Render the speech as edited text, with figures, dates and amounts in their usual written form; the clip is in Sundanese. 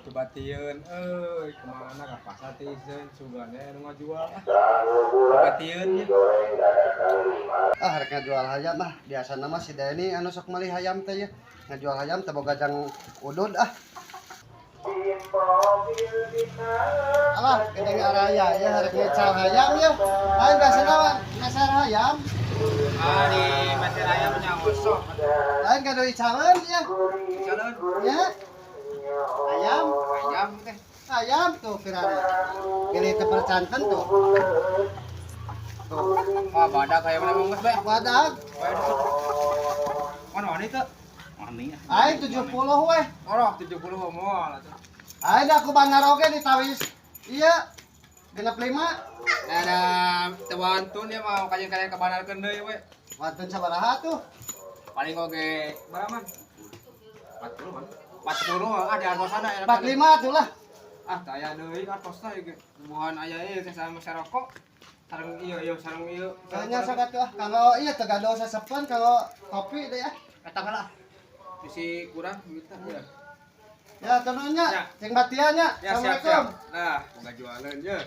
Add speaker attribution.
Speaker 1: Teu batieun euy, kemana ka pasar teh iseun sugane anu ngajual ah. Batieun nya.
Speaker 2: Ah, rek ngajual hayam ah. Biasana mah si Deni anu sok meuli hayam teh ya. Ngajual hayam teh boga jang udud ah. Alah, gedeng araya ya rek ngecal hayam ya. Lain biasana mah ngeser hayam.
Speaker 1: Ah, di meser ayam nya osok.
Speaker 2: Lain kado icalan ya.
Speaker 1: Calon
Speaker 2: Ya. Ayam,
Speaker 1: ayam teh.
Speaker 2: Ayam tuh pirana. Gini teh percanten tuh. Tuh,
Speaker 1: Wah, badak hayam mana geus bae.
Speaker 2: Badak.
Speaker 1: Bae disuk. Mana wani teh? Wani.
Speaker 2: Aing 70 weh.
Speaker 1: Oh, 70 moal atuh.
Speaker 2: Aing aku bandar oge ditawis. Iya. 65.
Speaker 1: Nah, ada teu wantun ya mau kajian kalian kebanarkeun deui we.
Speaker 2: Wantun sabaraha tuh?
Speaker 1: Paling oge berapa man? 40 man. 40 ah di artosana ya.
Speaker 2: 45 tuh lah.
Speaker 1: Ah, teu aya deui artosna ieu ge. Buhan aya ieu teh sama sarokok. Sareng ieu ieu sareng ieu.
Speaker 2: Kayaknya sangat tuh ah. Kalau iya tegado sesepan kalau kopi deh ya.
Speaker 1: Eta lah. Bisi kurang duitna ya.
Speaker 2: Ya tentunya,
Speaker 1: Ya.
Speaker 2: cing batianya.
Speaker 1: Ya, siap
Speaker 2: Assalamualaikum.
Speaker 1: siap. Nah, boga jualan je.